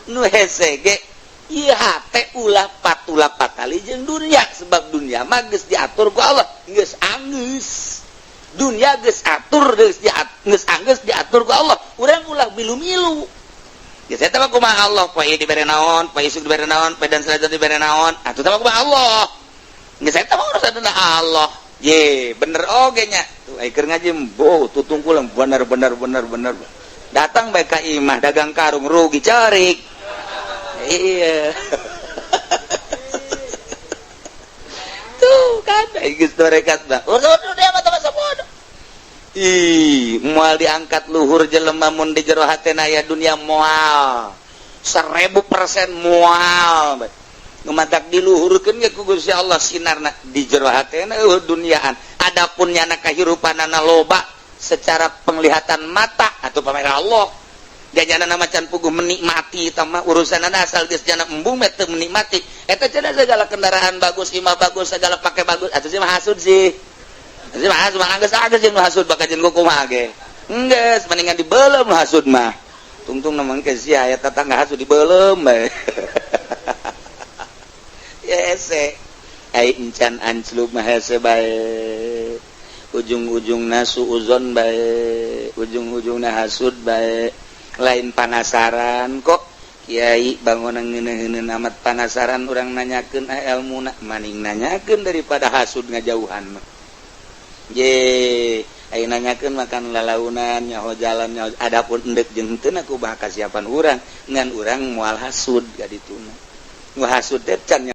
Nu hese ge ieu hate ulah patula patali jeung dunia, sebab dunia mah geus diatur ku Allah, geus anggeus. Dunia geus atur, geus diat geus anggeus diatur ku Allah. Urang ulah milu-milu. Ya saya mah kumaha Allah, poe ieu dibere naon, poe isuk dibere naon, poe dan selanjutnya dibere naon. Atuh teh kumaha Allah. Geus eta mah urusan Allah. Ye, bener oge nya. Tuh ai keur ngaji bo tutungkul bener bener bener bener. Datang bae ka imah, dagang karung rugi cerik. Iya. Tuh kan ai geus torekat mah. Urusan dia mah masa bodoh. Ih, moal diangkat luhur jelema mun di jero hatena aya dunia, moal. 1000% moal. Nu matak diluhurkeun ge ku Gusti Allah sinarna di jero hatena eueuh duniaan. Adapun nyana kahirupanana loba secara penglihatan mata atau pamer Allah. Dia nyana macan puguh menikmati eta mah urusanana, asal geus jana embung mah teu menikmati. Eta cenah segala kendaraan bagus, imah bagus, segala pakai bagus, atuh sih mah hasud sih. Sih mah hasud mah geus geus jeung hasud bakal jeung kumaha ge. Geus mendingan dibeuleum hasud mah. Tungtung namang ke sia aya tetangga hasud dibeuleum bae. Ya hese. Ai encan anclub mah hese bae. Ujung-ujungna suuzon bae, ujung-ujungna hasud bae. Lain panasaran kok kiai bangunan ngeuneuh amat panasaran urang nanyakeun ilmuna, maning nanyakeun daripada hasud ngajauhan mah. Ye, ayo nanyakeun makan lalaunan nyaho jalan nyaho, adapun endek jeung henteu ku bah kasiapan urang, ngan urang moal hasud ka dituna. Nu hasud teh can.